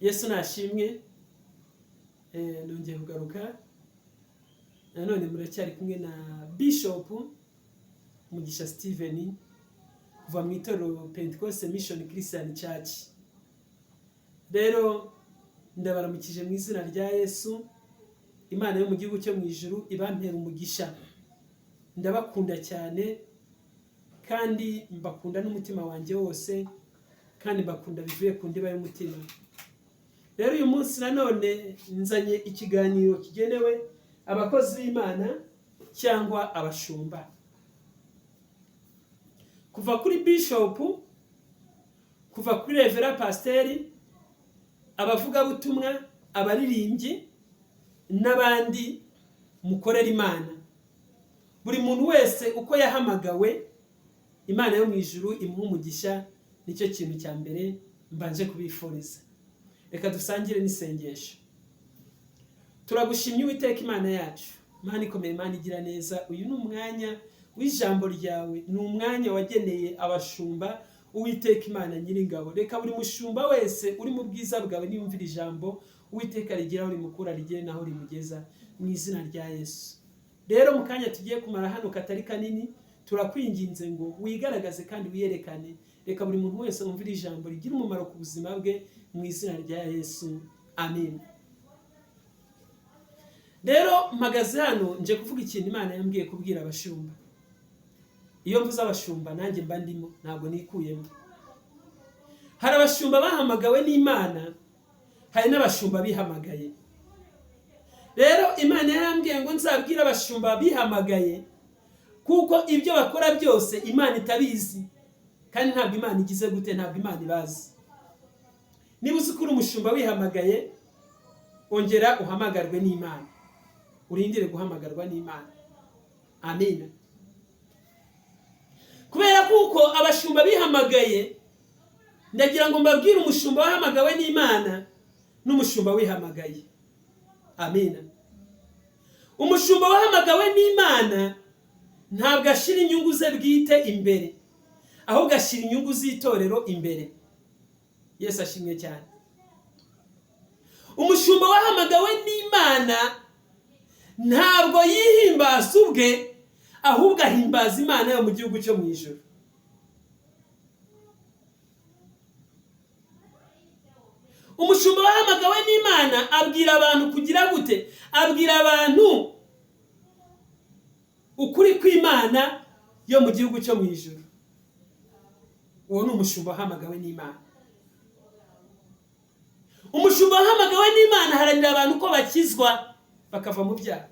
Yesu nashimwe. Nongeye kugaruka nanone, muracyari kumwe na Bishop Mugisha Steven kuva mu itorero Pentecost Mission Christian Church. Rero ndabaramukije mu izina rya Yesu. Imana yo mu gihugu cyo mu ijuru ibampera umugisha. Ndabakunda cyane kandi mbakunda n'umutima wanjye wose, kandi mbakunda bivuye ku ndiba y'umutima. Rero uyu munsi nanone nzanye ikiganiro kigenewe abakozi b'Imana cyangwa abashumba, kuva kuri bishop, kuva kuri reverend, pasiteri, abavugabutumwa, abaririmbyi n'abandi mukorera Imana. Buri muntu wese uko yahamagawe, Imana yo mu ijuru imuha umugisha. Nicyo kintu cya mbere mbanje kubifuriza. Reka dusangire n'isengesho. Turagushimye, Uwiteka Imana yacu, Imana ikomeye, Imana igira neza. Uyu ni umwanya w'ijambo ryawe, ni umwanya wageneye abashumba. Uwiteka Imana Nyiringabo, reka buri mushumba wese uri mu bwiza bwawe niyumvira ijambo, Uwiteka rigera aho rimukura, rigere n'aho rimugeza, mu izina rya Yesu. Rero mu kanya tugiye kumara hano katari kanini, turakwinginze ngo wigaragaze kandi wiyerekane. Reka buri muntu wese wumvira ijambo rigira umumaro ku buzima bwe, mu izina rya Yesu, amen. Rero mpagaze hano nje kuvuga ikintu Imana yambwiye kubwira abashumba. Iyo mvuze abashumba, nanjye mba ndimo, ntabwo nikuyemo. Hari abashumba bahamagawe n'Imana, hari n'abashumba bihamagaye. Rero Imana yarambwiye ngo nzabwire abashumba bihamagaye kuko ibyo bakora byose Imana itabizi, kandi ntabwo Imana igize gute, ntabwo Imana ibazi. Niba uzi ko uri umushumba wihamagaye, ongera uhamagarwe n'Imana, urindire guhamagarwa n'Imana. Amina. Kubera kuko abashumba bihamagaye, ndagira ngo mbabwire umushumba wahamagawe n'Imana n'umushumba wihamagaye. Amina. Umushumba wahamagawe n'Imana ntabwo ashyira inyungu ze bwite imbere, ahubwo ashyira inyungu z'itorero imbere. Yesu ashimwe cyane. Umushumba wahamagawe n'Imana ntabwo yihimbaza ubwe, ahubwo ahimbaza Imana yo mu gihugu cyo mu ijuru. Umushumba wahamagawe n'Imana abwira abantu kugira gute? Abwira abantu ukuri kw'Imana yo mu gihugu cyo mu ijuru. Uwo ni umushumba wahamagawe n'Imana. Umushumba wahamagawe n'Imana aharanira abantu ko bakizwa bakava mu byaha.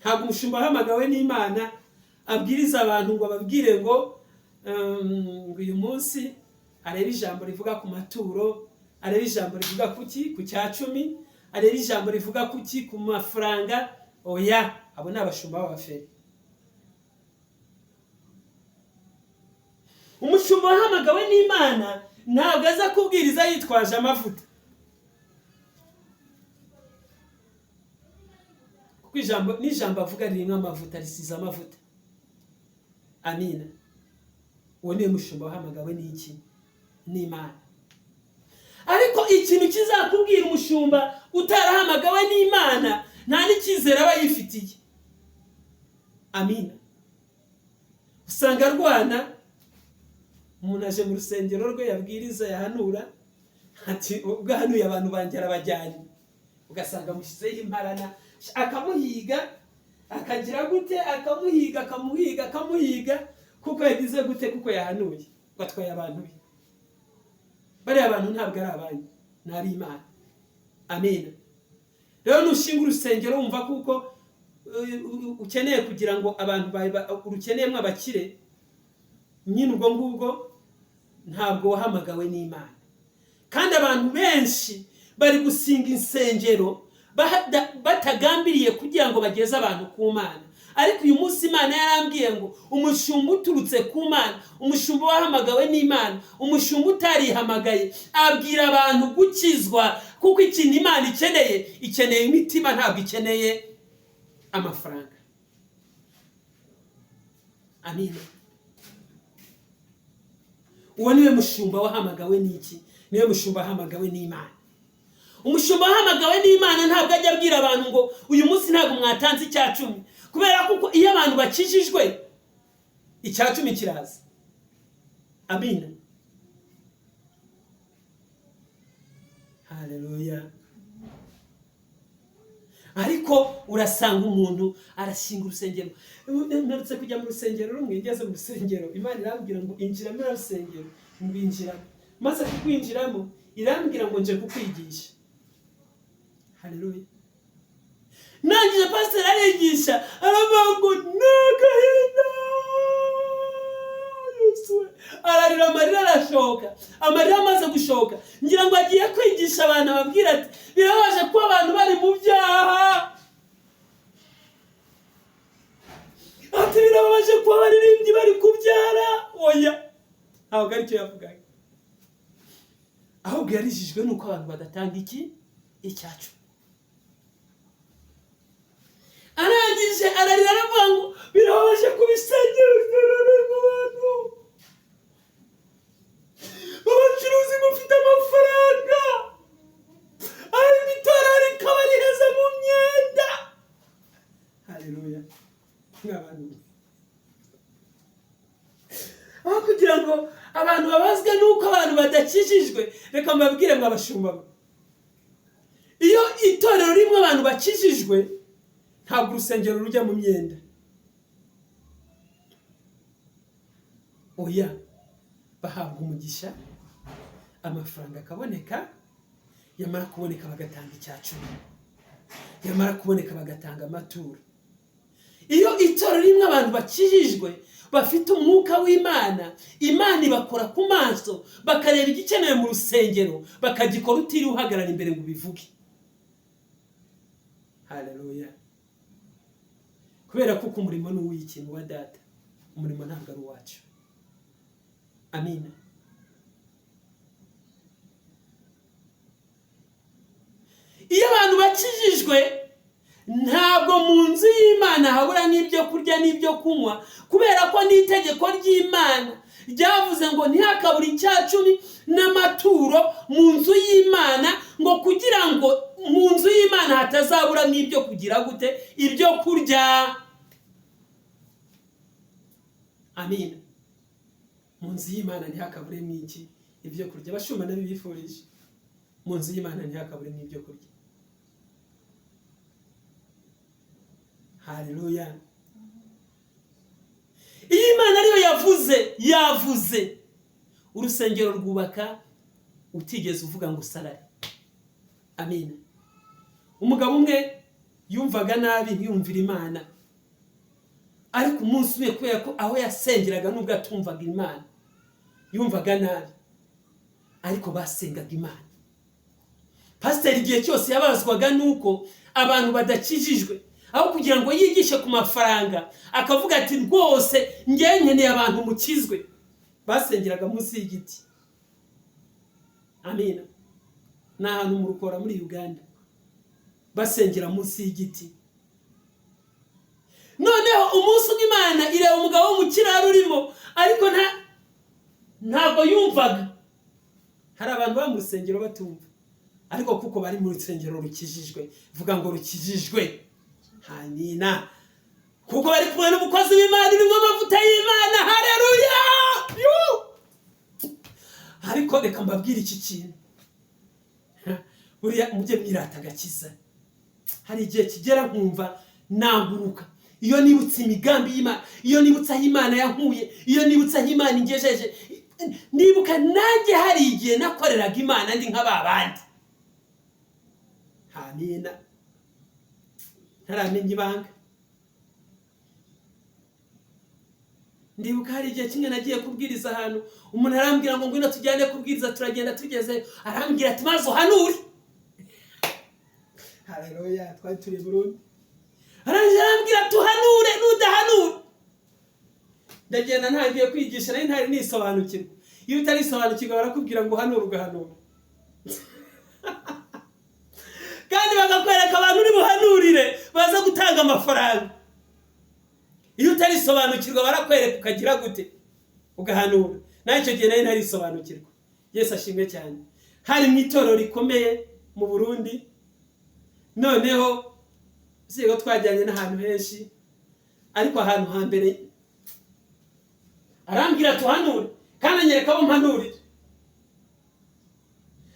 Ntabwo umushumba wahamagawe n'Imana abwiriza abantu ngo ababwire ngo uyu munsi arebe ijambo rivuga ku maturo, arebe ijambo rivuga kuki, ku cya cumi, arebe ijambo rivuga kuki, ku mafaranga. Oya, abo ni abashumba b'abafere. Umushumba wahamagawe n'Imana ntabwo aza kubwiriza yitwaje amavuta, kuko ijambo n'ijambo avuga ririmo amavuta, risize amavuta. Amina. Uwo niwe mushumba wahamagawe n'iki? N'Imana. Ariko ikintu kizakubwira umushumba utarahamagawe n'Imana, nta n'icyizere aba yifitiye. Amina. Usanga arwana. Umuntu aje mu rusengero rwe, yabwiriza, yahanura, ati ubwo ahanuye abantu banjye arabajyanye. Ugasanga amushyizeho imparana, akamuhiga, akagira gute, akamuhiga, akamuhiga, akamuhiga, kuko yagize gute? Kuko yahanuye ngo atwaye abantu be. Bariya bantu ntabwo ari abanyu, ni ab'Imana. Amina. Rero nushinga urusengero wumva kuko ukeneye kugira ngo abantu urukeneyemo abakire nyine, ubwo ngubwo ntabwo wahamagawe n'Imana. Kandi abantu benshi bari gusinga insengero batagambiriye kugira ngo bageze abantu ku Mana. Ariko uyu munsi Imana yarambwiye ngo umushumba uturutse ku Mana, umushumba wahamagawe n'Imana, umushumba utarihamagaye, abwira abantu gukizwa, kuko ikintu Imana ikeneye, ikeneye imitima, ntabwo ikeneye amafaranga. Amina. Uwo niwe mushumba wahamagawe n'iki? Niwe mushumba wahamagawe n'Imana. Umushumba wahamagawe n'Imana ntabwo ajya abwira abantu ngo uyu munsi ntabwo mwatanze 10, kubera kuko iyo abantu bakijijwe 10 kiraza. Amina, haleluya. Ariko urasanga umuntu arashinga urusengero. Mperutse kujya mu rusengero rumwe, ngeze mu rusengero Imana irambwira ngo injira muri rusengero, ngwinjiramo. Maze kukwinjiramo irambwira ngo nje kukwigisha. Haleluya. Nangije pasiteri arigisha, aravuga ngo nagahinda Yesu, ararira amarira arashoka. Amarira amaze gushoka ngira ngo agiye kwigisha abantu, ababwira ati birababaje kuba abantu bari mu byaha, ati birababaje kuba abaririmbyi bari kubyara. Oya, ntabwo aricyo yavugaga, ahubwo yarijijwe nuko abantu badatanga iki 10. Arangije ararira aravuga ngo birababaje kuba isengero ryararengwa abantu abacuruzi mufite amafaranga, ariko itorero rikaba riheze mu myenda. Haleluya. Nk'abantu aho kugira ngo abantu babazwe nuko abantu badakijijwe, reka mbabwire ngo abashumba, iyo itorero rimwe abantu bakijijwe ntabwo urusengero rujya mu myenda. Oya, bahabwa umugisha, amafaranga akaboneka, yamara kuboneka bagatanga 10, yamara kuboneka bagatanga amaturo. Iyo itorero rimwe abantu bakijijwe bafite umwuka w'Imana, Imana ibakora ku maso, bakareba igikenewe mu rusengero bakagikora utiriwe uhagarara imbere ngo ubivuge. Haleluya. Kubera kuko umurimo ni uw'ikintu wa data, umurimo ntabwo ari uwacu. Amina. Iyo abantu bakijijwe ntabwo mu nzu y'Imana habura n'ibyo kurya n'ibyo kunywa, kubera ko n'itegeko ry'Imana ryavuze ngo ntihakabure 10 n'amaturo mu nzu y'Imana, ngo kugira ngo mu nzu y'Imana hatazabura n'ibyo kugira gute, ibyo kurya. Amina. Mu nzu y'Imana ntihakaburemo iki? Ibyo kurya. Abashumba nabibifurije, mu nzu y'Imana ntihakaburemo ibyo kurya. Haleluya. Iyo Imana ariyo yavuze, yavuze. Urusengero rwubaka utigeze uvuga ngo salari. Amina. Umugabo umwe yumvaga nabi ntiyumvira Imana, ariko umunsi umwe kubera ko aho yasengeraga nubwo atumvaga Imana yumvaga nabi, ariko basengaga Imana. Pasiteri igihe cyose yabazwaga nuko abantu badakijijwe, aho kugira ngo yigishe ku mafaranga akavuga ati rwose ngewe nkeneye abantu mukizwe, basengeraga munsi y'igiti. Amina. Ni ahantu mu Rukora muri Uganda, basengera munsi y'igiti. Noneho umunsi umwe Imana ireba umugabo wo mu kiraro urimo, ariko ntabwo yumvaga. Hari abantu baba mu rusengero batumva, ariko kuko bari mu rusengero rukijijwe, vuga ngo rukijijwe. Amina. Kuko bari kumwe n'umukozi w'Imana urimo amavuta y'Imana. Haleluya. Ariko reka mbabwire iki kintu, buriya mujye mwirata agakiza. Hari igihe kigera nkumva naguruka, iyo nibutse imigambi y'Imana, iyo nibutse aho Imana yankuye, iyo nibutse aho Imana ingejeje, nibuka nanjye hari igihe nakoreraga Imana ndi nka babandi. Amina. Ntaramenya ibanga. Ndibuka hari igihe kimwe nagiye kubwiriza ahantu, umuntu arambwira ngo ngwino tujyane kubwiriza, turagenda tugeze, arambwira ati maze uhanure. Haleluya, twari turi Burundi. Arangije arambwira tuhanure, nudahanure. Ndagenda ntangiye kwigisha, nari ntari nisobanukirwa. Iyo utarisobanukirwa barakubwira ngo uhanure ugahanura. Kandi bakakwereka abantu uri buhanurire baza gutanga amafaranga. Iyo utarisobanukirwa barakwereka ukagira gute, ugahanura. Nawe icyo gihe nari ntarisobanukirwa. Yesu ashimwe cyane. Hari mu itorero rikomeye mu Burundi. Noneho sigo twajyanye n'ahantu henshi, ariko ahantu hambere arambwira tuhanure, kandi anyereka abo mpanurira,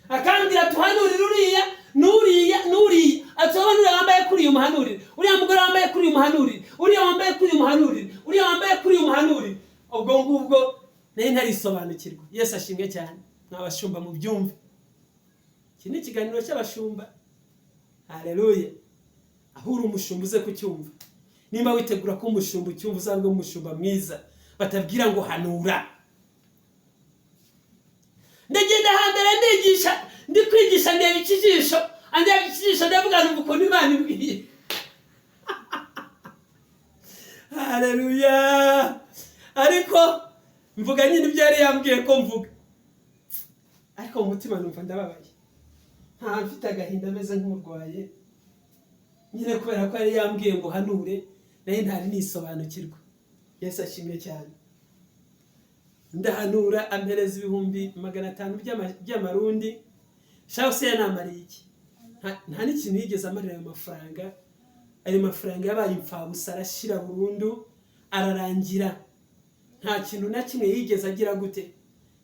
akambwira tuhanurire uriya n'uriya n'uriya, ati wowe n'uriya wambaye kuri uyu muhanurire, uriya mugore wambaye kuri uyu muhanurire, uriya wambaye kuri uyu muhanurire, uriya wambaye kuri uyu muhanurire. Ubwo ngubwo nari ntarisobanukirwa. Yesu ashimwe cyane. Mwabashumba mu byumve, iki ni ikiganiro cy'abashumba. Haleluya. Aho uri umushumba uze kucyumva. Nimba witegura ko umushumba ucyumva, uzabe umushumba mwiza batabwira ngo hanura. Ndagenda hambere ndigisha, ndi kwigisha ndeba ikijisho, andeba ikijisho, ndavuga numva ukuntu Imana imbwiye. Haleluya. Ariko mvuga nyine ibyo yari yambwiye ko mvuga, ariko mu mutima numva ndababaye, nta mfite agahinda ameze nk'urwaye nyine, kubera ko yari yambwiye ngo hanure, nayo ntari nisobanukirwa. Yesu ashimwe cyane. Ndahanura, ampereza 500,000 by'amarundi. Shaho se yanamariye iki? Nta n'ikintu yigeze amarira ayo mafaranga. Ayo mafaranga yabaye imfabusa, arashira burundu, ararangira. Nta kintu na kimwe yigeze agira gute,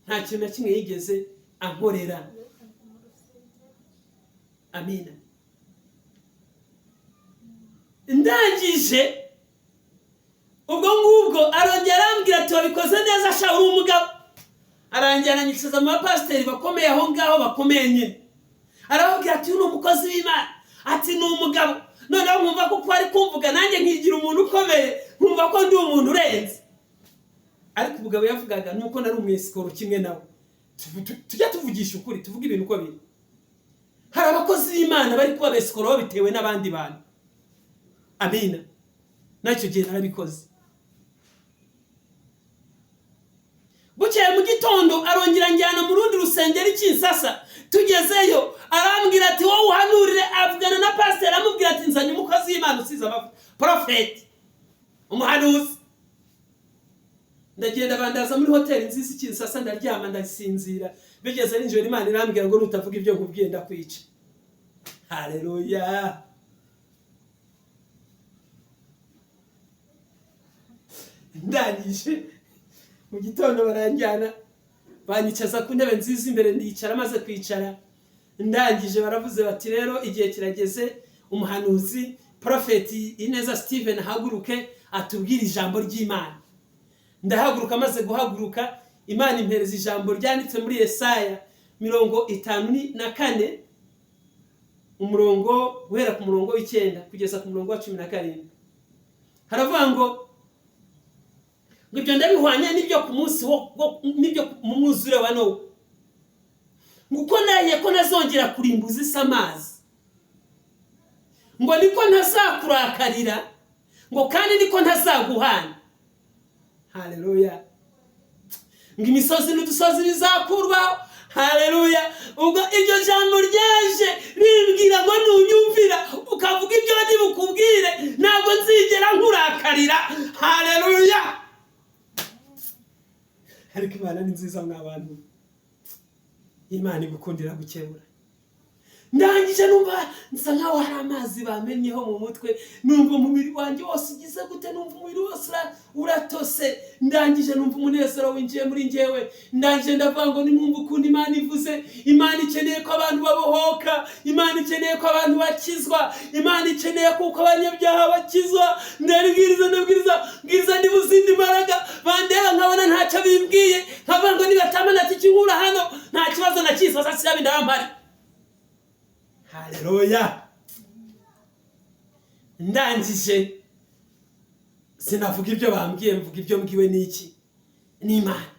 nta kintu na kimwe yigeze ankorera. Amina. Ndangije ubwo ngubwo arongera arambwira ati wabikoze neza sha, uri umugabo. Arangira aranyicaza mu bapasiteri bakomeye aho ngaho, bakomeye nyine, arababwira ati uyu ni umukozi w'Imana, ati ni umugabo. Noneho nkumva ko uko ari kumvuga nanjye nkigira umuntu ukomeye, nkumva ko ndi umuntu urenze. Ariko umugabo yavugaga nuko nari umwesikoro kimwe nawe. Tujya tuvugisha ukuri, tuvuge ibintu uko biri. Hari abakozi b'Imana bari kuba abesikoro babitewe n'abandi bantu. Amina. Nacyo gihe narabikoze. Bukeye mu gitondo arongera njyana mu rundi rusengero i Kinshasa. Tugezeyo arambwira ati wowe uhanurire, avugana na pasiteri amubwira ati nzanye umukozi w'Imana usize amavuta, porofeti, umuhanuzi. Ndagenda bandaza muri hoteli nziza i Kinshasa, ndaryama ndasinzira. Bigeze nijoro Imana irambwira ngo nutavuga ibyo nkubwiye ndakwica. Haleluya. Ndangije mu gitondo baranjyana banyicaza ku ntebe nziza imbere, ndicara. Maze kwicara ndangije baravuze bati rero igihe kirageze umuhanuzi Profeti Ineza Steven ahaguruke atubwire ijambo ry'Imana. Ndahaguruka, maze guhaguruka Imana impereza ijambo ryanditse muri Yesaya 54, umurongo guhera ku murongo w'9 kugeza ku murongo wa 17. Haravuga ngo ibyo ndabihwanya n'ibyo ku munsi wo n'ibyo mu mwuzure wa Nowa, ngo uko nahiye ko ntazongera kurimbuza isi amazi, ngo niko ntazakurakarira, ngo kandi niko ntazaguhana. Haleluya. Ngo imisozi n'udusozi bizakurwaho. Haleluya. Ubwo iryo jambo ryaje rimbwira ngo nunyumvira ukavuga ibyo ndi bukubwire ntabwo nzigera nkurakarira. Haleluya. Ariko Imana ni nziza mwa bantu, Imana igukundira gukebura. Ndangije numva nsa nkaho hari amazi bamennyeho mu mutwe, numva umubiri wanjye wose ugize gute, numva umubiri wose uratose. Ndangije numva umunezero winjiye muri njyewe. Ndangije ndavuga ngo nimwumve ukuntu Imana ivuze. Imana ikeneye ko abantu babohoka, Imana ikeneye ko abantu bakizwa, Imana ikeneye kuko abanyabyaha bakizwa. Ndabwiriza, ndabwiriza, mbwiriza ndi buzindi mbaraga, bandeba nkabona ntacyo bimbwiye, nkavuga ngo nibatamana ati ikinkura hano nta kibazo na kisoza sirabi ndabampari. Haleluya. Ndangije sinavuga ibyo bambwiye, mvuga ibyo mbwiwe n'iki? N'Imana.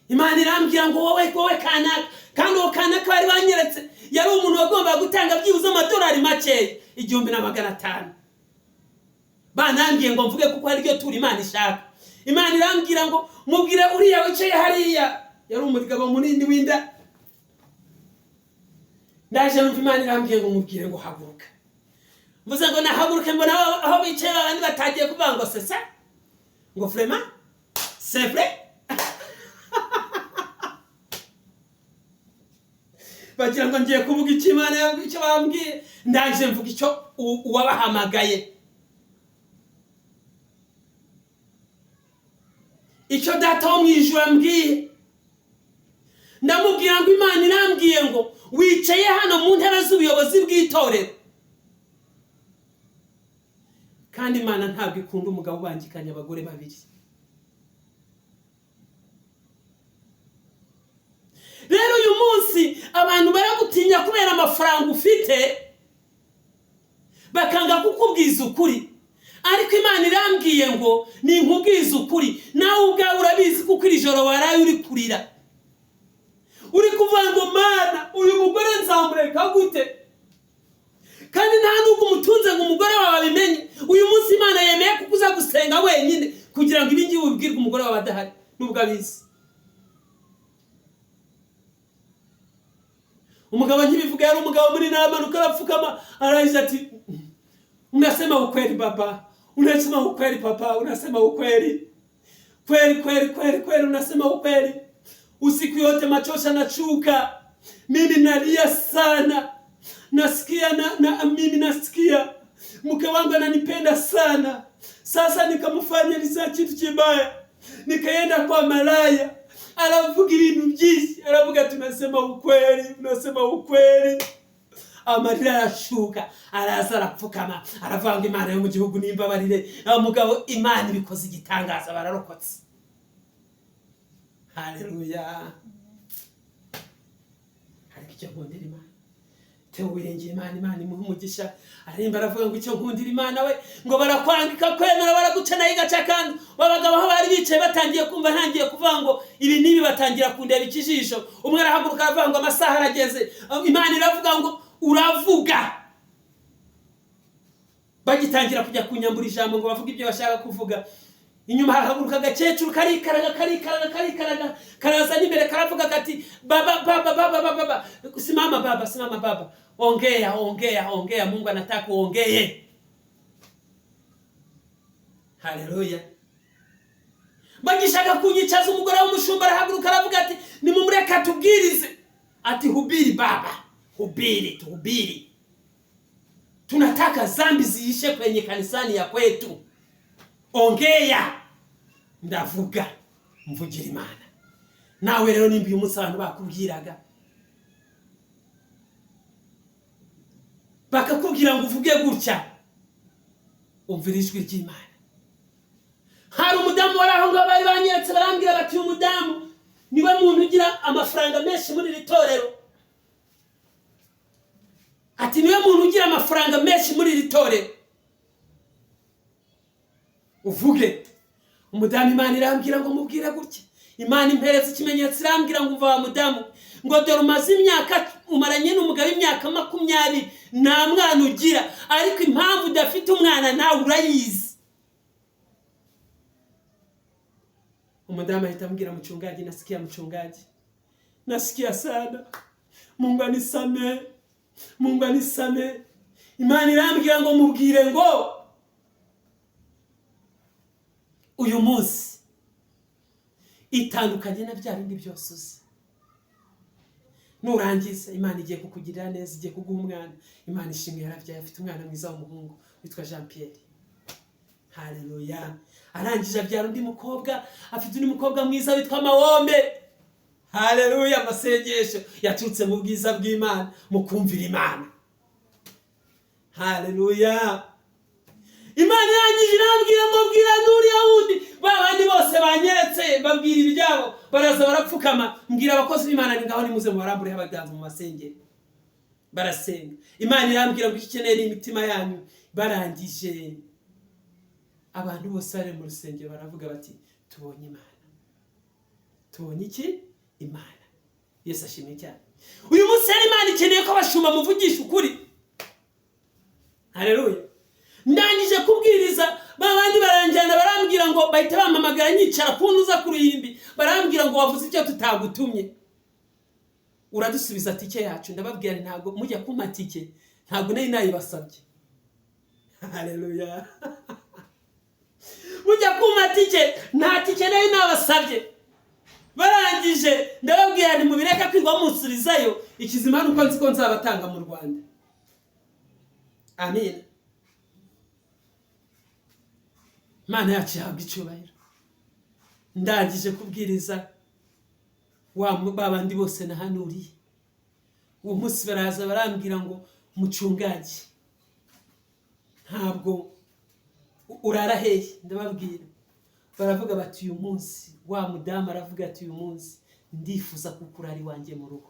Imana irambwira ngo wowe, wowe kanaka, kandi uwo kanaka bari banyeretse yari umuntu wagombaga gutanga byibuze amadolari makeya 1500. Banambwiye ngo mvuge kuko ari ryo turi Imana ishaka. Imana irambwira ngo mubwire uriya wicaye hariya, yari umugabo munini w'inda. Ndaje numva Imana irambwiye ngo mubwire ngo haguruka. Mvuze ngo nahaguruke, mbona aho bicaye abandi batangiye kuvuga ngo c'est ça, ngo vraiment c'est vrai. Bagira ngo ngiye kuvuga icyo Imana yambwiye, icyo bambwiye. Ndaje mvuga icyo uwabahamagaye, icyo Data wo mu ijuru ambwiye. Ndamubwira ngo Imana irambwiye ngo wicaye hano mu ntebe z'ubuyobozi bw'itorero, kandi Imana ntabwo ikunda umugabo ubangikanya abagore babiri. Rero uyu munsi abantu baragutinya kubera amafaranga ufite, bakanga kukubwiza ukuri. Ariko Imana irambwiye ngo ninkubwize ukuri, nawe ubwawe urabizi, kuko iri joro waraye uri kurira, uri kuvuga ngo Mana, uyu mugore nzamureka gute? Kandi nta nubwo umutunze ngo umugore wawe abimenye. Uyu munsi Imana yemeye kuko uza gusenga wenyine kugira ngo ibingibi ubibwirwe umugore wawe adahari, nubwo abizi. Umugabo nkibivuga, yari umugabo muri namanuka arapfukama, arangije ati: "Unasema ukweli baba, unasema ukweli papa, unasema ukweli kweli kweli kweli kweli, unasema ukweli. Usiku yote machozi yanachuka, mimi nalia sana, nasikia na mimi nasikia mke wangu ananipenda sana. Sasa nikamfanya nisa kitu kibaya, nikaenda kwa malaya." Aravuga ibintu byinshi, aravuga ati: "Unasema ukweli, unasema ukweli." Amarira arashuka, araza arapfukama, aravuga ngo Imana yo mu gihugu nimbabarire. Mugabo Imana ibikoze igitangaza, bararokotse. Haleluya! Ariko icyo nkundira Imana, Theo wiringiye Imana, Imana imuha umugisha, aririmba aravuga ngo icyo nkundira Imana we, ngo barakwanga ikakwemera, baraguca nayo igaca. Kandi abagabo aho bari bicaye batangiye kumva ntangiye kuvuga ngo ibi n'ibi, batangira kundeba ikijisho. Umwe arahaguruka aravuga ngo amasaha arageze, Imana iravuga ngo uravuga. Bagitangira kujya kunyambura ijambo ngo bavuge ibyo bashaka kuvuga, inyuma harahaguruka agakecuru, karikaraga karikaraga karikaraga, karaza n'imbere karavuga kati: "Baba, baba, baba, baba, baba, simama baba, simama baba, ongea, ongea, ongea, Mungu anataka uongee." Haleluya! Bagishaka kunyicaza, umugore w'umushumba arahaguruka aravuga ati: "Nimumureke atubwirize." Ati: "Hubiri baba, hubiri, tuhubiri, tunataka zambi ziishe kwenye kanisani ya kwetu, ongea." Ndavuga, mvugira Imana. Nawe rero nimba uyu munsi abantu bakubwiraga, bakakubwira ngo uvuge gutya, umvira ijwi ry'Imana. Hari umudamu wari aho ngaho, bari banyeretse, barambwira bati: "Uyu mudamu niwe muntu ugira amafaranga menshi muri iri torero." Ati: "Niwe muntu ugira amafaranga menshi muri iri torero, uvuge." Umudamu Imana irambwira ngo mubwire gutya. Imana impereza ikimenyetso, irambwira ngo: "Umva wa mudamu," ngo "dore umaze imyaka, umaranye n'umugabo imyaka 20, nta mwana ugira, ariko impamvu udafite umwana nawe urayizi." Umudamu ahita ambwira: "Mchungaji, nasikia, mchungaji, nasikia sana. Mungu anisamee, Mungu anisamee. Imana irambwira ngo mubwire ngo uyu munsi itandukanye na bya bindi byose uzi. Nurangiza Imana igiye kukugirira neza, igiye kuguha umwana." Imana ishimwe, yarabyaye, afite umwana mwiza w'umuhungu witwa Jean Pierre. Haleluya! Arangije abyara undi mukobwa, afite undi mukobwa mwiza witwa Mawombe. Haleluya! Amasengesho yaturutse mu bwiza bw'Imana, mu kumvira Imana. Haleluya! Imana irangije irambwira ngo: "Bwira n'uriya wundi." Ba bandi bose banyeretse babwira ibyabo, baraza barapfukama. Mbwira abakozi b'Imana ni: "Ngaho nimuze mubarambureho abaganza mu masengero." Barasenga. Imana irambwira ngo icyo ikeneye ni imitima yanyu. Barangije abantu bose bari mu rusengero baravuga bati: "Tubonye Imana, tubonye iki? Imana." Yesu ashimwe cyane. Uyu munsi rero Imana ikeneye ko abashumba muvugisha ukuri. Haleluya! Ndangije kubwiriza, ba bandi baranjyana, barambwira ngo bahita bampamagara nyicara ku ntuza ku ruhimbi, barambwira ngo: "Wavuze icyo tutagutumye, uradusubiza tike yacu." Ndababwira nti: "Ntabwo mujya kumpa tike, ntabwo nari nayibasabye." Haleluya! Mujya kumpa tike, nta tike nari nabasabye. Barangije ndababwira nti mubireke kwigwa musubizayo, ikizima ni uko nzi ko nzabatanga mu Rwanda. Amen. Imana yacu ihabwa icyubahiro. Ndangije kubwiriza wa ba bandi bose nahanuriye uwo munsi, baraza barambwira ngo: "Mucungaji, ntabwo urara hehe?" Ndababwira, baravuga bati: "Uyu munsi," wa mudamu aravuga ati: "Uyu munsi ndifuza kuko urara iwanjye mu rugo."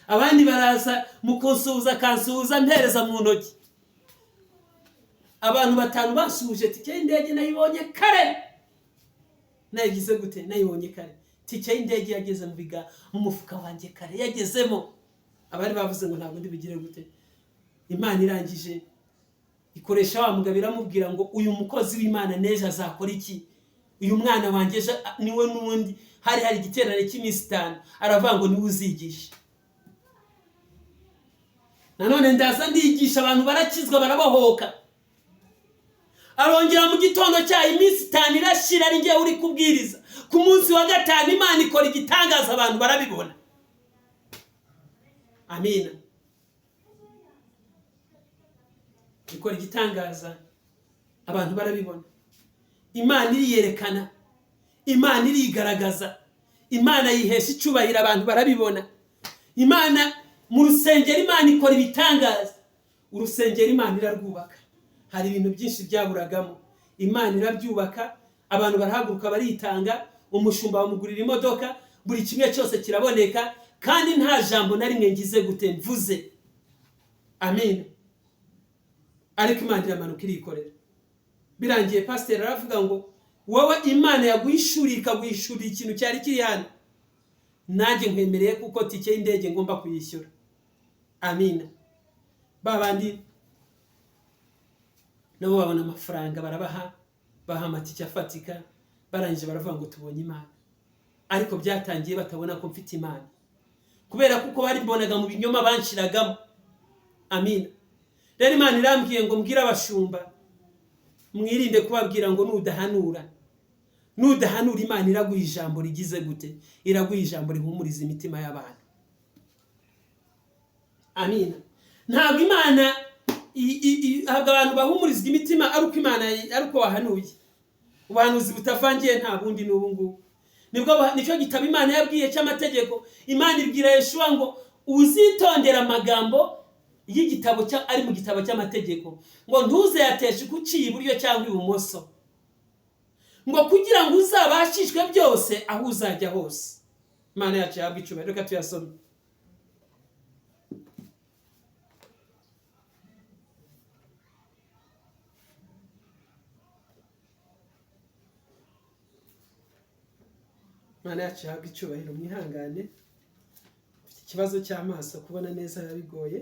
Abandi baraza mu kunsuhuza, akansuhuza mpereza mu ntoki. Abantu batanu basuhuje. Tike y'indege nayibonye kare, nayigize gute? Nayibonye kare. Tike y'indege yageze mu biga mu mufuka wanjye kare, yagezemo. Abari bavuze ngo ntabwo ndibugire gute. Imana irangije ikoresha wa mugabo, iramubwira ngo: "Uyu mukozi w'Imana n'ejo azakora iki? Uyu mwana wanjye ejo niwe." N'ubundi hari igiterane cy'iminsi 5, aravuga ngo niwe uzigisha. Nanone ndaza ndigisha, abantu barakizwa, barabohoka. Arongera mu gitondo cyayo, iminsi 5 irashira ari njyewe uri kubwiriza. Ku munsi wa gatanu Imana ikora igitangaza, abantu barabibona. Amina. Ikora igitangaza, abantu barabibona. Imana iriyerekana, Imana irigaragaza, Imana yihesha icyubahiro, abantu barabibona. Imana mu rusengero, Imana ikora ibitangaza. Urusengero Imana irarwubaka. Hari ibintu byinshi byaburagamo, Imana irabyubaka. Abantu barahaguruka baritanga, umushumba bamugurira imodoka, buri kimwe cyose kiraboneka, kandi nta jambo na rimwe ngize gute? Mvuze. Amen. Ariko Imana iramanuka irikorera. Birangiye pasiteri aravuga ngo: "Wowe Imana yaguhishuriye, ikaguhishurira ikintu cyari kiri hano, nanjye nkwemereye kuko tike y'indege ngomba kuyishyura." Amina. Ba bandi nabo babona amafaranga, barabaha, baha amatike afatika. Barangije baravuga ngo tubonye Imana. Ariko byatangiye batabona ko mfite Imana, kubera kuko baribonaga mu binyoma banshiragamo. Amina. Rero Imana irambwiye ngo mbwire abashumba: mwirinde kubabwira ngo nudahanura, nudahanura. Imana iraguha ijambo rigize gute? Iraguha ijambo rihumuriza imitima y'abantu. Amina. Ntabwo Imana ntabwo abantu bahumurizwa imitima ari uko Imana, ari uko wahanuye. Ubuhanuzi butavangiye nta bundi, ni ubu ngubu. Nibwo nicyo gitabo Imana yabwiye cy'amategeko. Imana ibwira Yeshuwa ngo: "Uzitondera amagambo y'igitabo ari mu gitabo cy'amategeko, ngo ntuzayateshe uciye iburyo cyangwa ibumoso, ngo kugira ngo uzabashishwe byose aho uzajya hose." Imana yacu yahabwa icyubahiro. Reka tuyasome. Imana yacu yahabwa icyubahiro. Mwihangane, mfite ikibazo cy'amaso, kubona neza biba bigoye.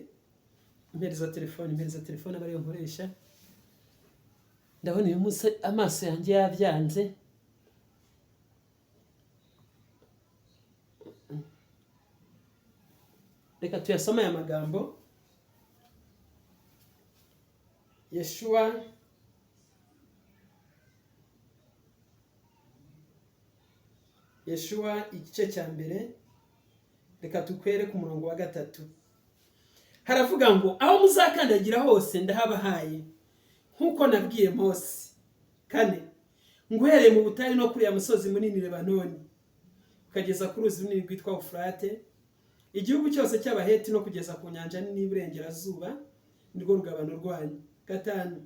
Impereza telefone, impereza telefone aba ariyo nkoresha. Ndabona uyu munsi amaso yanjye yabyanze. Reka tuyasome aya magambo. Yeshuwa Yeshuwa igice cya mbere, reka tukwere ku murongo wa 3. Haravuga ngo: "Aho muzakandagira hose ndahabahaye, nk'uko nabwiye Mose." 4, "Nguhereye mu butayu no kuri ya musozi munini Lebanoni, ukageza ku ruzi runini rwitwa Ufurate, igihugu cyose cy'Abaheti, no kugeza ku nyanja nini y'iburengerazuba, nirwo rugabano rwanyu." 5,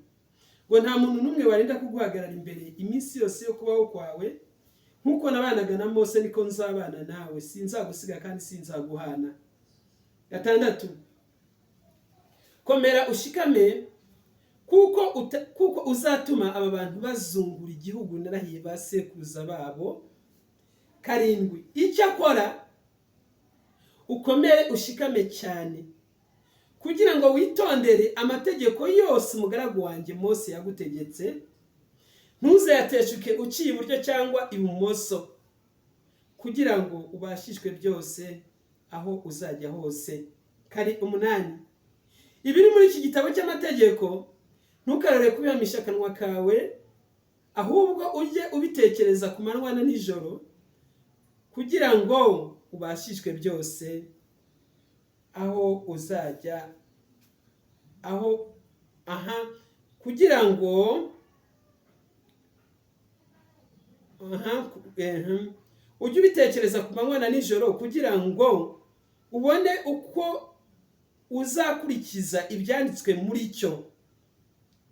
ngo: "Nta muntu n'umwe warinda kuguhagarara imbere iminsi yose yo kubaho kwawe. Nk'uko nabanaga na Mose niko nzabana nawe, sinzagusiga kandi sinzaguhana." 6, "Komera ushikame, kuko uzatuma aba bantu bazungura igihugu narahiye ba sekuruza babo." 7, "Icyakora ukomere ushikame cyane, kugira ngo witondere amategeko yose umugaragu wanjye Mose yagutegetse, ntuzayateshuke uciye iburyo cyangwa ibumoso, kugira ngo ubashishwe byose aho uzajya hose." Kari 8, "Ibiri muri iki gitabo cy'amategeko ntukarore kubihamisha akanwa kawe, ahubwo ujye ubitekereza ku manywa na nijoro." Kugira ngo ubashishwe byose aho uzajya aho aha kugira ngo aha ujye ubitekereza ku manywa na nijoro, kugira ngo ubone uko uzakurikiza ibyanditswe muri cyo,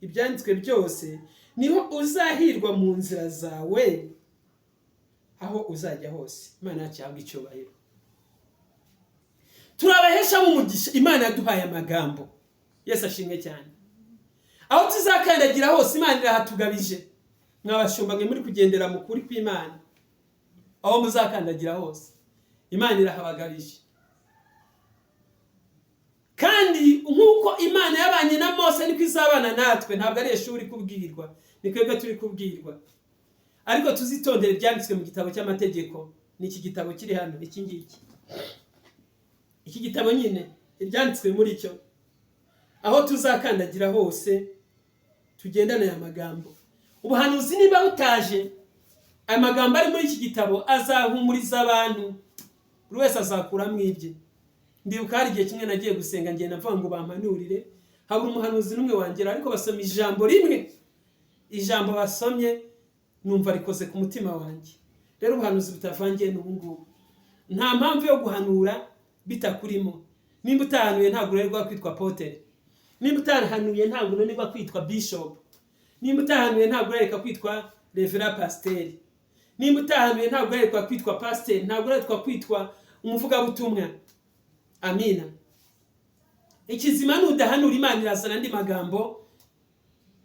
ibyanditswe byose, niho uzahirwa mu nzira zawe aho uzajya hose. Imana yacu ihabwe icyubahiro. Turabahesha umugisha. Imana yaduhaye amagambo. Yesu ashimwe cyane. Aho tuzakandagira hose, Imana irahatugabije. Mwabashumba mwe muri kugendera mu kuri kw'Imana, aho muzakandagira hose Imana irahabagabije. Kandi nk'uko Imana yabanye na Mose, niko izabana natwe. Ntabwo ari ishuri kubwirwa, ni twebwe turi kubwirwa. Ariko tuzitondere ibyanditswe mu gitabo cy'amategeko. Ni iki gitabo kiri hano, iki ngiki, iki gitabo nyine, ibyanditswe muri cyo. Aho tuzakandagira hose tugendane aya magambo. Ubuhanuzi niba butaje, aya magambo ari muri iki gitabo azahumuriza abantu, buri wese azakuramo ibye. Ndibuka hari igihe kimwe nagiye gusenga, ngenda mvuga ngo bampanurire, habura umuhanuzi n'umwe wangera, ariko basoma ijambo rimwe. Ijambo basomye numva rikoze ku mutima wanjye. Rero ubuhanuzi butavangiye n'ubu ngubu, nta mpamvu yo guhanura bitakurimo. Nimba utahanuye, ntabwo urerwa kwitwa apôtre. Nimba utahanuye, ntabwo unanirwa kwitwa bishop. Nimba utahanuye, ntabwo urereka kwitwa révérend pasiteri. Nimba utahanuye, ntabwo urerekwa kwitwa pasiteri, ntabwo urerekwa kwitwa umuvugabutumwa. Amina. Ikizima, nudahanura, Imana irazana andi magambo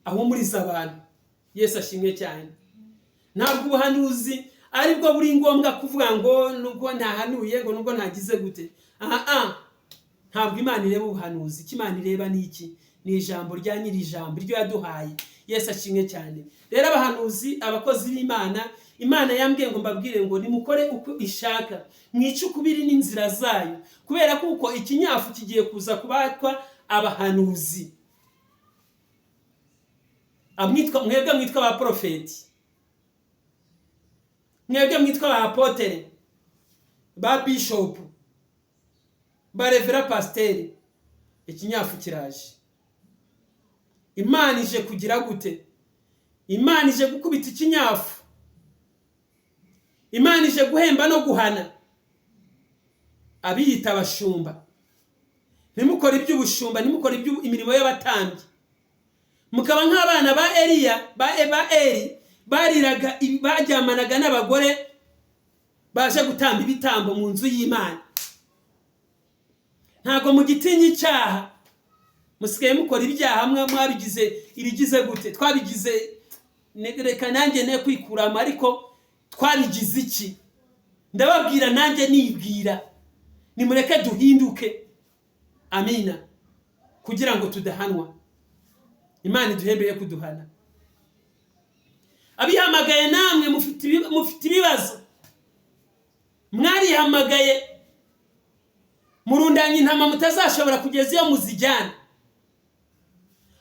ahumuriza abantu. Yesu ashimwe cyane. Ntabwo ubuhanuzi aribwo buri ngombwa kuvuga ngo nubwo ntahanuye, ngo nubwo ntagize gute. Aha ntabwo Imana ireba ubuhanuzi. Icyo Imana ireba ni iki? Ni ijambo rya nyiri ijambo, iryo yaduhaye. Yesu ashimwe cyane. Rero abahanuzi, abakozi b'Imana, Imana yambwiye ngo mbabwire ngo nimukore uko ishaka, mwice ukubiri n'inzira zayo, kubera kuko ikinyafu kigiye kuza kubatwa abahanuzi. Amwitwa mwebwe mwitwa ba porofeti, mwebwe mwitwa ba apôtre, ba bishopu, ba révérend pasiteri, ikinyafu kiraje. Imana ije kugira gute? Imana ije gukubita ikinyafu. Imana ije guhemba no guhana abiyita abashumba. Ntimukore iby'ubushumba, ntimukore imirimo y'abatambyi, mukaba nk'abana ba Eliya, ba Eri, bariraga, baryamanaga n'abagore baje gutamba ibitambo mu nzu y'Imana. Ntabwo mugitinya icyaha, musigaye mukora ibyaha mwabigize ibigize gute? Twabigize, reka nanjye ne kwikuramo, ariko twabigize iki? Ndababwira nanjye nibwira, nimureke duhinduke. Amina. Kugira ngo tudahanwa. Imana iduhembeye kuduhana. Abihamagaye namwe mufite ibibazo. Mwarihamagaye, murundanya intama mutazashobora kugeza iyo muzijyana.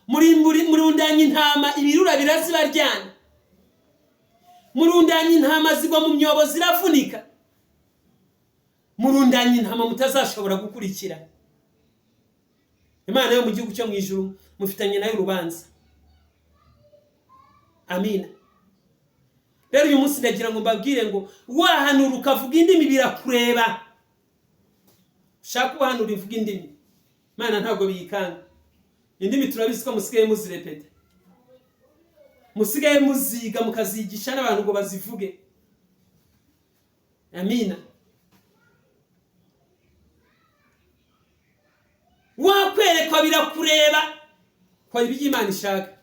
Murundanya intama, ibirura birazibaryana. Murundanya intama, zigwa mu myobo, ziravunika. Murundanya intama mutazashobora gukurikira. Imana yo mu gihugu cyo mu ijuru mufitanye nayo urubanza. Amina. Rero uyu munsi ndagira ngo mbabwire ngo wahanura ukavuga indimi birakureba. Ushaka ubahanura, ivuga indimi, Imana ntabwo biyikanga. Indimi turabizi ko musigaye muzirepeta, musigaye muziga, mukazigisha n'abantu ngo bazivuge. Amina. Wakwerekwa birakureba. Kora ibyo Imana ishaka.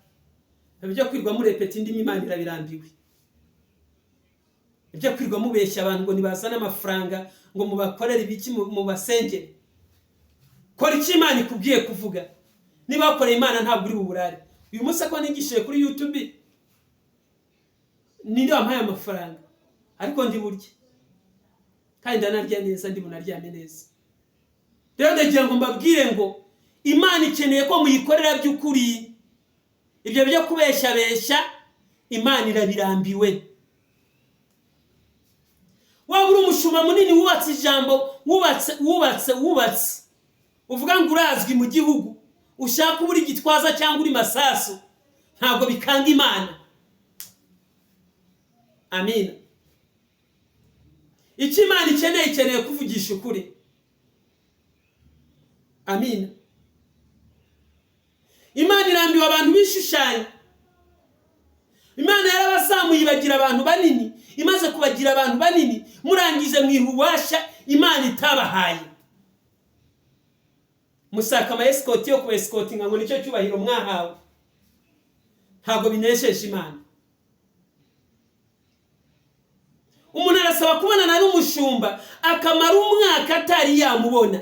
Ibyo kwirwa murepeta indimi, Imana irabirambiwe. Ibyo kwirwa mubeshya abantu ngo nibazane amafaranga ngo mubakorere ibiki, mubasengere, kora icyo Imana ikubwiye kuvuga. Niba wakoreye Imana, ntabwo uri buburare. Uyu munsi ko nigishije kuri YouTube, ninde wampaye amafaranga? Ariko ndi burye kandi ndanarya neza, ndi bunaryame neza. Rero ndagira ngo mbabwire ngo Imana ikeneye ko muyikorera by'ukuri. Ibyo byo kubeshyabeshya, Imana irabirambiwe. Waba uri umushumba munini wubatse ijambo, wubatse, wubatse, wubatse, uvuga ngo urazwi mu gihugu, ushaka uba uri Gitwaza cyangwa uri Masasu, ntabwo bikanga Imana. Amina. Icyo Imana ikeneye, ikeneye kuvugisha ukuri. Amina. Imana irambiwe abantu bishushanya. Imana yarabazamuye ibagira abantu banini. Imaze kubagira abantu banini, murangije mwiha ububasha Imana itabahaye. Musaka ama escort yo kuba escortinga ngo nicyo cyubahiro mwahawe. Ntabwo binesheje Imana. Umuntu arasaba kubonana n'umushumba akamara umwaka atari yamubona.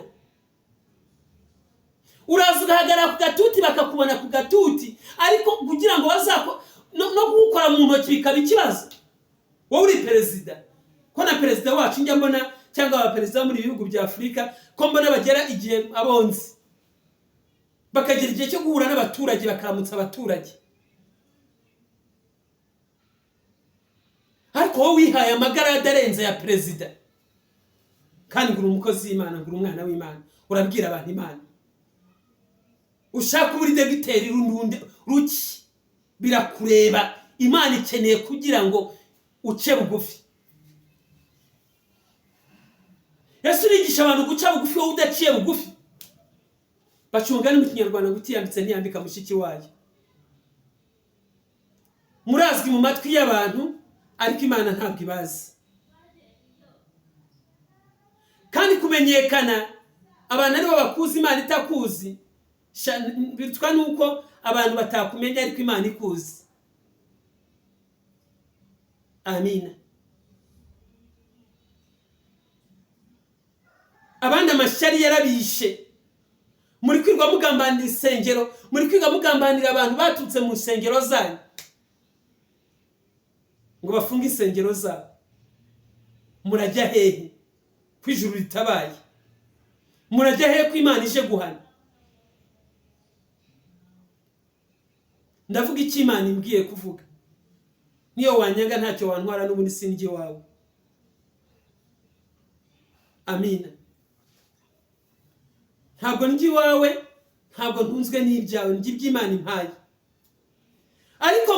Uraza ugahagarara ku gatuti bakakubona ku gatuti, ariko kugira ngo bazako no kugukora mu ntoki bikaba ikibazo. Wowe uri perezida, ko na perezida wacu njya mbona, cyangwa abaperezida bo muri bihugu bya Afurika, ko mbona bagera igihe abonzi bakagera igihe cyo guhura n'abaturage, bakaramutsa abaturage. Ariko wowe wihaye amagara adarenze ya perezida, kandi ngo uri umukozi w'Imana, ngo uri umwana w'Imana, urabwira abantu Imana. Ushaka uri dogiteri runde ruki, birakureba. Imana ikeneye kugira ngo uce bugufi. Yesu urigisha abantu guca bugufi, wowe udaciye bugufi. Baca umugani mu Kinyarwanda ngo utiyambitse ntiyambika mushiki wayo. Murazwi mu matwi y'abantu, ariko Imana ntabwo ibazi. Kandi kumenyekana abantu aribo bakuzi, Imana itakuzi, bitwa nuko abantu batakumenya ariko Imana ikuzi. Amina. Abandi amashyari yarabishe. Muri kwirwa mugambanira insengero, muri kwirwa mugambanira abantu baturutse mu nsengero zanyu ngo bafunge insengero zabo. Murajya hehe ko ijuru ritabaye? Murajya hehe ko Imana ije guhana? Ndavuga icyo Imana imbwiye kuvuga. Niyo wanyanga ntacyo wantwara, n'ubundi sindya iwawe. Amina. Ntabwo ndya iwawe, ntabwo ntunzwe n'ibyawe, ndya iby'Imana impaye. Ariko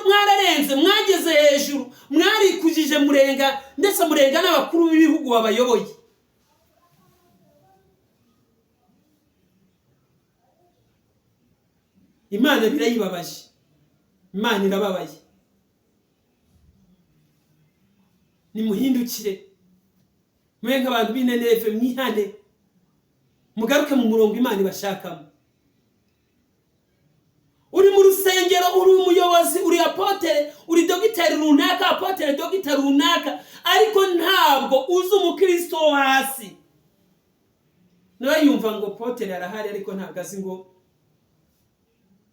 mwararenze, mwageze hejuru, mwarikujije murenga, ndetse murenga n'abakuru b'ibihugu babayoboye. Imana birayibabaje, Imana irababaye. Nimuhindukire, mube nk'abantu b'i Nineve, mwihane, mugaruke mu murongo Imana ibashakamo. Uri mu rusengero, uri umuyobozi, uri apotere, uri dogiteri runaka, apotere dogiteri runaka, ariko ntabwo uzi umukristo wo hasi. Nawe yumva ngo apotere arahari, ariko ntabwo azi ngo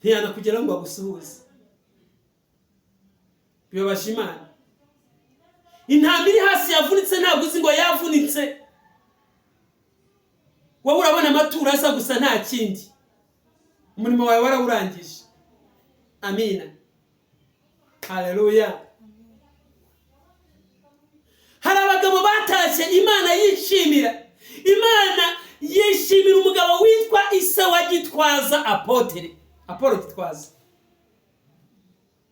ntiyanakugeraho ngo agusuhuze. Bibabaje Imana. Intama iri hasi yavunitse, ntabwo uzi ngo yavunitse. Wowe urabona amaturo asa gusa, nta kindi. Umurimo wawe warawurangije. Amina. Haleluya. Hari abagabo batashye Imana yishimira. Imana yishimira umugabo witwa Ise wa Gitwaza, apotere Apollo Gitwaza.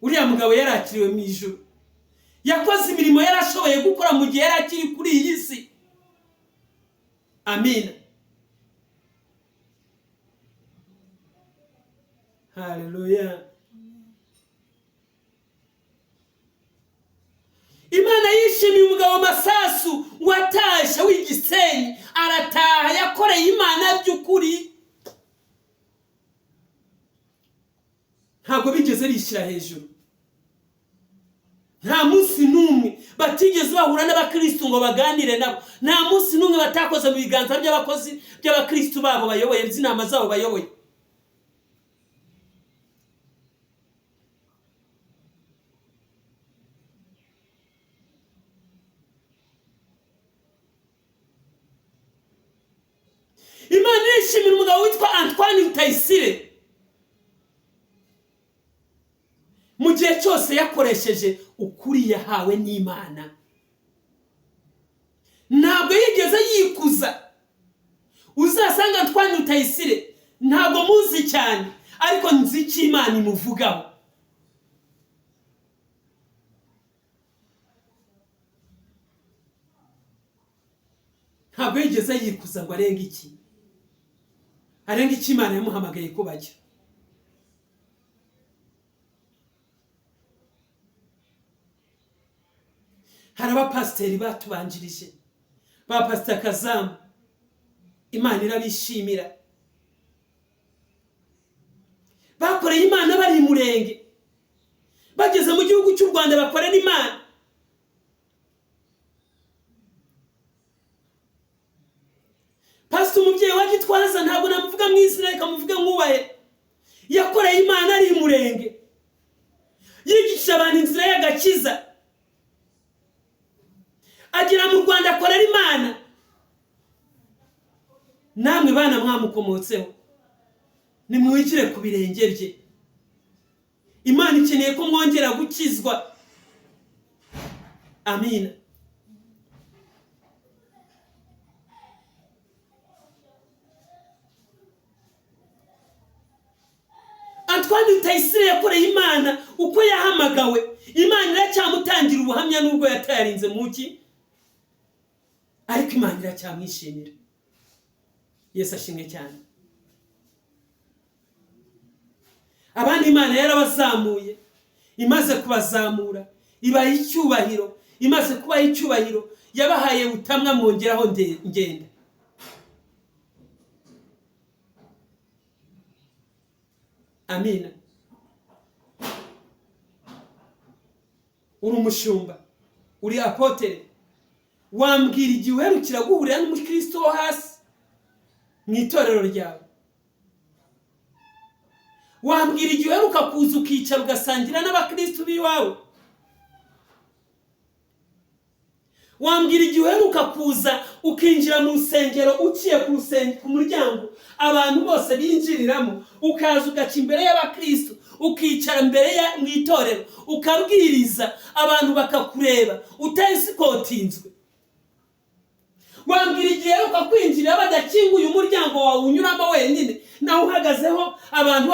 Uriya mugabo yarakiriwe mu ijuru, yakoze imirimo yarashoboye gukora mu gihe yari akiri kuri iyi si. Amina. Haleluya. Imana yishimiye umugabo Masasu watashye w'Igisenyi, arataha, yakoreye Imana by'ukuri. Ntabwo bigeze bishyira hejuru. Nta munsi n'umwe batigeze bahura n'abakristu ngo baganire nabo. Nta munsi n'umwe batakoze mu biganza by'abakozi by'abakristu babo bayoboye, by'inama zabo bayoboye. Imana irishimira umugabo witwa Antoine Rutayisire. Mu gihe cyose yakoresheje ukuri yahawe n'Imana. Ntabwo yigeze yikuza. Uzasanga Antoine Rutayisire, ntabwo muzi cyane, ariko nzi icyo Imana imuvugaho. Ntabwo yigeze yikuza ngo arenge iki, arenge icyo Imana yamuhamagaye ko bajya. Hari abapasiteri batubanjirije, ba Pasita Kazamu, Imana irabishimira, bakoreye Imana bari Murenge, bageze mu gihugu cy'u Rwanda bakorera Imana. Pasita umubyeyi wa Gitwaza, ntabwo namuvuga mu izina, reka muvuge nkubahe, yakoreye Imana ari Murenge, yigisha abantu inzira y'agakiza, agera mu Rwanda akorera Imana. Namwe bana mwamukomotseho, nimwigire ku birenge bye. Imana ikeneye ko mwongera gukizwa. Amina. Antoine Rutayisire yakoreye Imana uko yahamagawe, Imana iracyamutangira ubuhamya nubwo yatayarinze mu ki, ariko Imana iracyamwishimira. Yesu ashimwe cyane. Abandi Imana yarabazamuye, imaze kubazamura ibaha icyubahiro, imaze kubaha icyubahiro yabahaye butamwa, mwongeraho ngenda. Amina. Uri umushumba, uri apotere, wambwira igihe uherukira guhurira n'umukristo wo hasi mu itorero ryawe? Wambwira igihe uheruka kuza ukicara ugasangira n'abakristo b'iwawe? Wambwira igihe uheruka kuza ukinjira mu rusengero, uciye ku muryango abantu bose binjiriramo, ukaza ugaca imbere y'abakristo, ukicara imbere mu itorero, ukabwiriza abantu bakakureba utasikotinzwe? Wambwira igihe uheruka kwinjira badakinguye umuryango wawe unyuramo wenyine, nawe uhagazeho abantu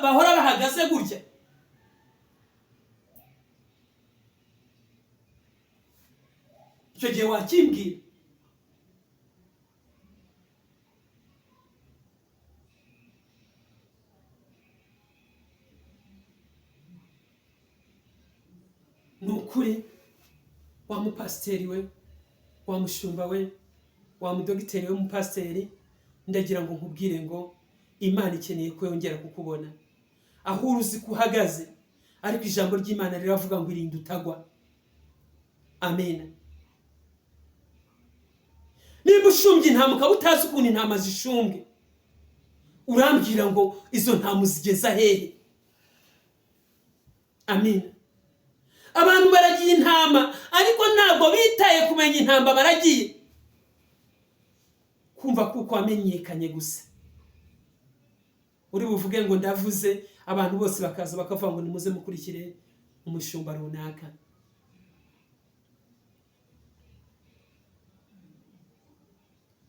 bahora bahagaze gutya? Icyo gihe wakimbwira? Ni ukuri wa mupasiteri we, wa mushumba we, wa mudogiteri we, mupasiteri, ndagira ngo nkubwire ngo Imana ikeneye ko yongera kukubona aho uri, uzi ko uhagaze, ariko ijambo ry'Imana riravuga ngo irinde utagwa. Amen. Nimba ushumbye intama ukaba utazi ukuntu intama zishumbwe, urambwira ngo izo ntama uzigeza hehe? Amen. Abantu baragiye intama, ariko ntabwo bitaye kumenya intama baragiye, kumva kuko wamenyekanye gusa. Uri buvuge ngo ndavuze, abantu bose bakaza bakavuga ngo nimuze mukurikire umushumba runaka.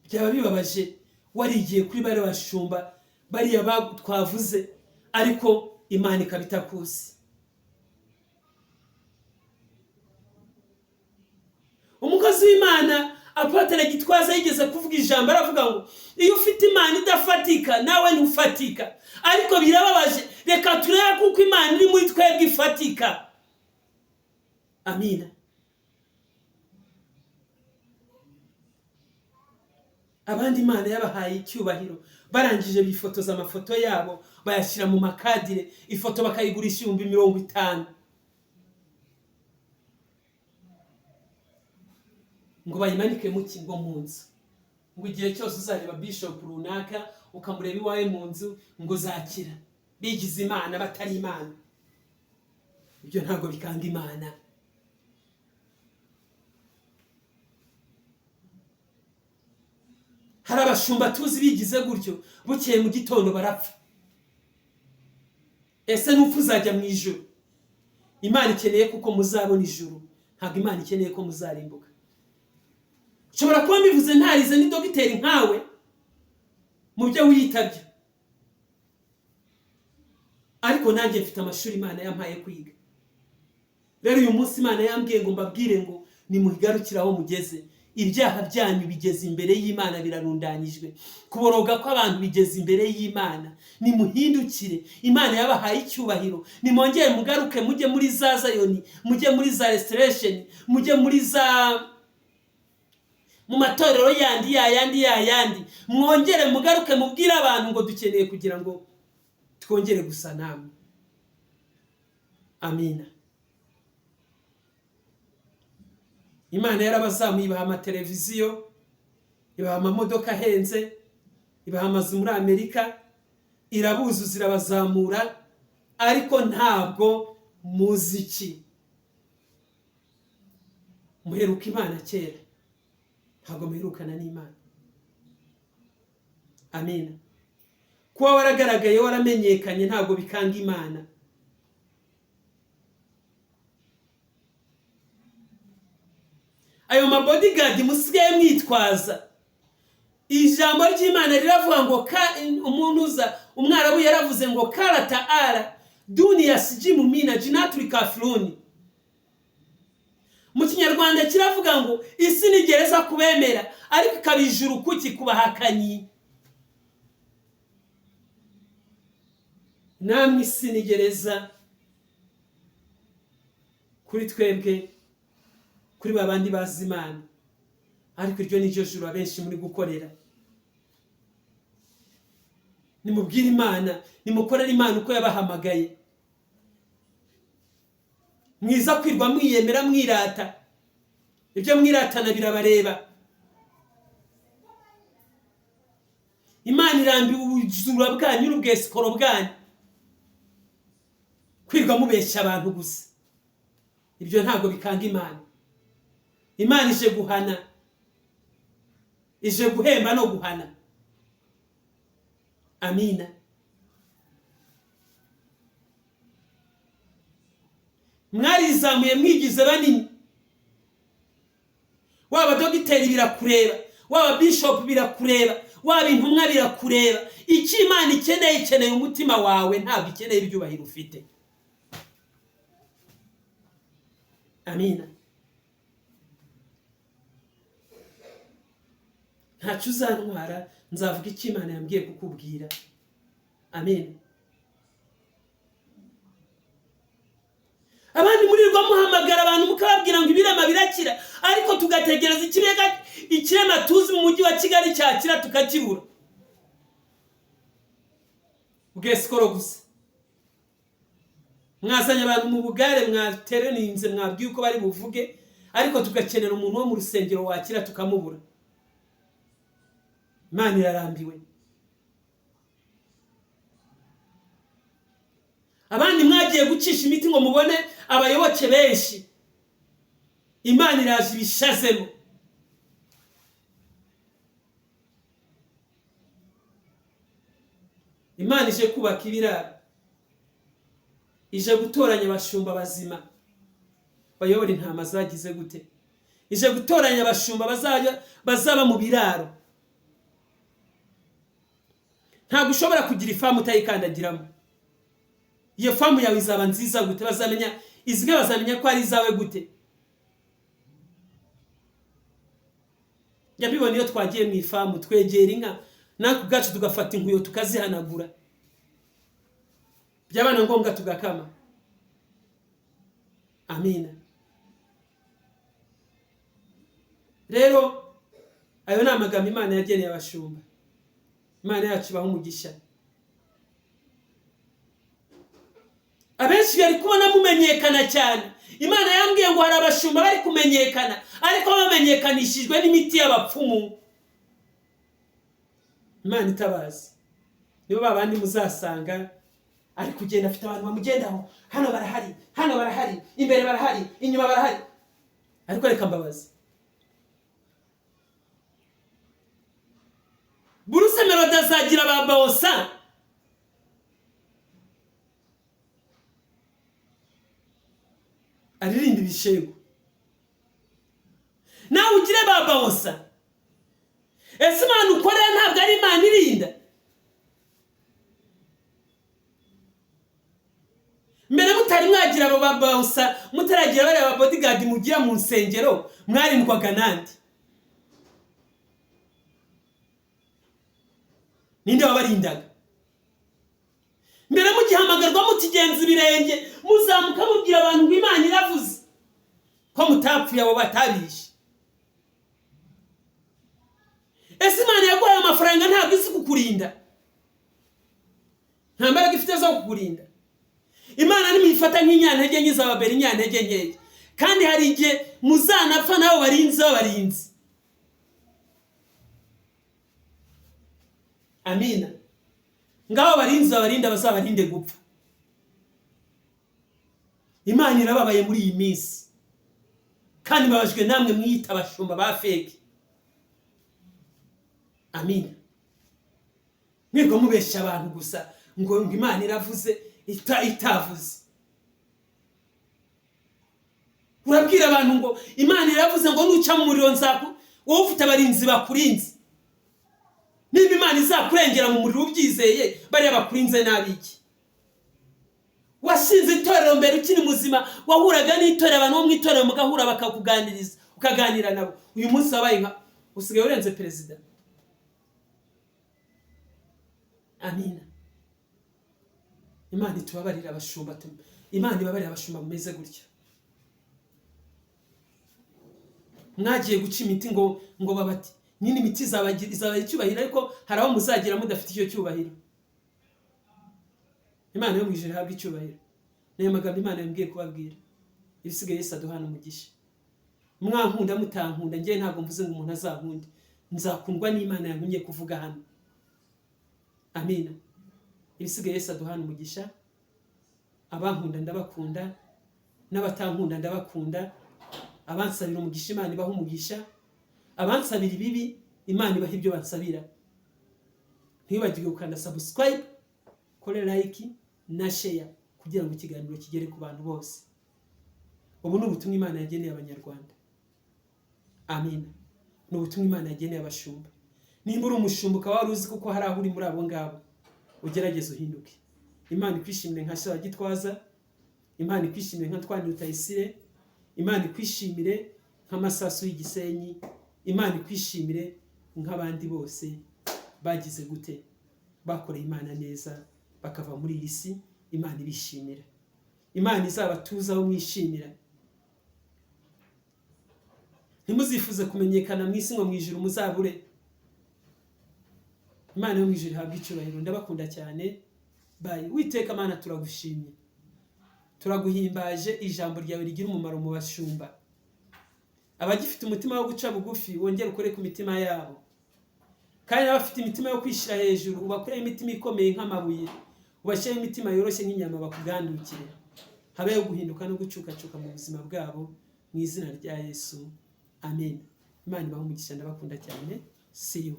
Byaba bibabaje warigiye kuri bari bashumba bariya twavuze, ariko Imana ikaba itakuzi. Umukozi w'Imana Apotre Gitwaza yigeze kuvuga ijambo, aravuga ngo iyo ufite Imana idafatika nawe ntufatika. Ariko birababaje, reka turebe kuko Imana iri muri twebwe ifatika. Amina. Abandi Imana yabahaye icyubahiro, barangije bifotoza amafoto yabo bayashyira mu makadire, ifoto bakayigurisha 50,000 ngo bayimanike mu kingo mu nzu, ngo igihe cyose uzareba bishop runaka ukamureba iwawe mu nzu ngo uzakira. Bigize Imana batari Imana. Ibyo ntabwo bikanga Imana. Hari abashumba tuzi bigize gutyo, bukeye mu gitondo barapfa. Ese nupfa uzajya mu ijuru? Imana ikeneye kuko muzabona ijuru, ntabwo Imana ikeneye ko muzarimbuka. Nshobora kuba mbivuze ntarize, ni dogiteri nkawe mu byo wiyitabye, ariko nanjye mfite amashuri Imana yampaye kwiga. Rero uyu munsi Imana yambwiye ngo mbabwire ngo nimugarukire aho mugeze. Ibyaha byanyu bigeze imbere y'Imana, birarundanyijwe. Kuboroga kw'abantu bigeze imbere y'Imana. Nimuhindukire, Imana yabahaye icyubahiro. Nimwongere mugaruke, mujye muri za Zayoni, mujye muri za Restoration, mujye muri za mu matorero yandi yayandi yayandi. Mwongere mugaruke, mubwire abantu ngo dukeneye kugira ngo twongere gusa namwe. Amina. Imana yarabazamuye, ibaha amateleviziyo, ibaha amamodoka ahenze, ibaha amazu muri Amerika, irabuzuza, irabazamura, ariko ntabwo muzi iki. Muheruka Imana kera, ntabwo muherukana n'Imana. Amina. Kuba waragaragaye, waramenyekanye, ntabwo bikanga Imana. Ayo mabodyguard musigaye mwitwaza, ijambo ry'Imana riravuga ngo umuntu uza, umwarabu yaravuze ngo karata ara duniya sijimu mina jinaturi kafiruni. Mu Kinyarwanda kiravuga ngo isi ni gereza kubemera, ariko ikaba ijuru kuki kubahakanyi. Namwe isi ni gereza kuri twebwe, kuri babandi bazi Imana, ariko iryo ni ryo juru abenshi muri gukorera. Nimubwire Imana, nimukorere Imana uko yabahamagaye. Mwiza kwirwa mwiyemera, mwirata, ibyo mwiratana birabareba. Imana irambiwe ubujura bwanyu n'ubwesikoro bwanyu, kwirwa mubeshya abantu gusa. Ibyo ntabwo bikanga Imana. Imana ije guhana, ije guhemba no guhana. Amina. Mwarizamuye, mwigize banini. Waba dogiteri birakureba, waba bishop birakureba, waba intumwa birakureba. Icyo Imana ikeneye, ikeneye umutima wawe, ntabwo ikeneye ibyubahiro ufite. Amina. Ntacyo uzantwara, nzavuga icyo Imana yambwiye kukubwira. Amina. Abandi murirwa muhamagara abantu mukababwira ngo ibirema birakira, ariko tugategereza ikirema tuzi mu mujyi wa Kigali cyakira tukakibura. Ubwesikoro gusa. Mwazanye abantu mu bugare, mwatereninze, mwabwiye uko bari buvuge, ariko tugakenera umuntu wo mu rusengero wakira tukamubura. Imana irarambiwe. Abandi mwagiye gucisha imiti ngo mubone abayoboke benshi, Imana iraje ibishazemo. Imana ije kubaka ibiraro, ije gutoranya abashumba bazima bayobora intama zagize gute, ije gutoranya abashumba bazaba mu biraro. Ntabwo ushobora kugira ifamu utayikandagiramo. Iyo famu yawe izaba nziza gute? Bazamenya izwe, bazamenya ko ari izawe gute? Yabibona iyo twagiye mu ifamu, twegera inka natwe ubwacu tugafata inkuyo tukazihanagura, byaba na ngombwa tugakama. Amina. Rero ayo ni amagambo Imana yageneye abashumba. Imana yacu ibaha umugisha. Abenshi bari kubona mumenyekana cyane. Imana yambwiye ngo hari abashumba bari kumenyekana, ariko bamenyekanishijwe n'imiti y'abapfumu. Imana itabazi. Nibo babandi muzasanga ari kugenda afite abantu bamugendaho, hano barahari, hano barahari, imbere barahari, inyuma barahari. Ariko reka mbabaze, Bruce Melody azagira ba Baosa? Aririmba ibishego. Nawe ugire ba Baosa. Ese Imana ukorera ntabwo ari Imana irinda? Mbere mutari mwagira abo babawusa, mutaragira bariya ba bodyguard mugira mu nsengero, mwarindwaga nande? Ninde wabarindaga? Mbere mugihamagarwa mukigenza ibirenge, muzamuka mubwira abantu ngo Imana iravuze, ko mutapfuye abo batabishe. Ese Imana yaguhaye amafaranga ntabwo izi kukurinda? Nta mbaraga ifite zo kukurinda? Imana nimuyifata nk'inyantege nke izababera inyantege nkeya, kandi hari igihe muzanapfa n'abo barinzi b'abarinzi. Amina. Ngaho barinzi babarinda bazabarinde gupfa. Imana irababaye muri iyi minsi, kandi mbabajwe namwe mwiyita abashumba ba fake. Amina. Mwirwa mubeshya abantu gusa ngo Imana iravuze itavuze. Urabwira abantu ngo Imana iravuze ngo nuca mu muriro nzaku, wowe ufite abarinzi bakurinze. Niba Imana izakurengera mu muriro ubyizeye, bariya bakurinze nabi iki? Washinze itorero mbere ukiri muzima, wahuraga n'itorero, abantu bo mu itorero mugahura bakakuganiriza, ukaganira nabo. Uyu munsi wabaye nka usigaye urenze perezida. Amina. Imana itubabarire abashumba, Imana ibabarire abashumba mumeze gutya. Mwagiye guca imiti ngo babati nyine imiti izabaha icyubahiro, ariko hari aho muzagira mudafite icyo cyubahiro. Imana yo mu ijuru ihabwe icyubahiro. Niyo magambo Imana yambwiye kubabwira. Ibisigaye Yesu aduhana umugisha. Mwankunda mutankunda, njye ntabwo mvuze ngo umuntu azankunde, nzakundwa n'Imana yantumye kuvuga hano. Amina. Ibisigaye Yesu aduhana umugisha. Abankunda ndabakunda, n'abatankunda ndabakunda. Abansabira umugisha Imana ibaha umugisha, abansabira ibibi Imana ibaha ibyo bansabira. Ntiwibagirwe gukanda subscribe, kore like na share kugira ngo ikiganiro kigere ku bantu bose. Ubu ni ubutumwa Imana yageneye Abanyarwanda. Amina. Ni ubutumwa Imana yageneye abashumba. Nimba uri umushumba ukaba wari uzi kuko hari aho uri muri abo ngabo, ugerageze uhinduke. Imana ikwishimire nka Shara Gitwaza, Imana ikwishimire nka Twani Rutayisire, Imana ikwishimire nka Masasu y'Igisenyi, Imana ikwishimire nk'abandi bose bagize gute, bakoreye Imana neza bakava muri iyi si. Imana ibishimira. Imana izabatuza aho mwishimira. Ntimuzifuze kumenyekana mu isi ngo mu ijuru muzabure. Imana yo mu ijuru ihabwe icyubahiro. Ndabakunda cyane. Bye. Witeka Mana, turagushimye, turaguhimbaje. Ijambo ryawe rigira umumaro mu bashumba. Abagifite umutima wo guca bugufi wongere ukore ku mitima yabo, kandi n'abafite imitima yo kwishyira hejuru ubakureho imitima ikomeye nk'amabuye, ubashyireho imitima yoroshye nk'inyama, bakugandukire. Habeho guhinduka no gucukacuka mu buzima bwabo, mu izina rya Yesu. Amen. Imana ibahe umugisha, ndabakunda cyane. See you.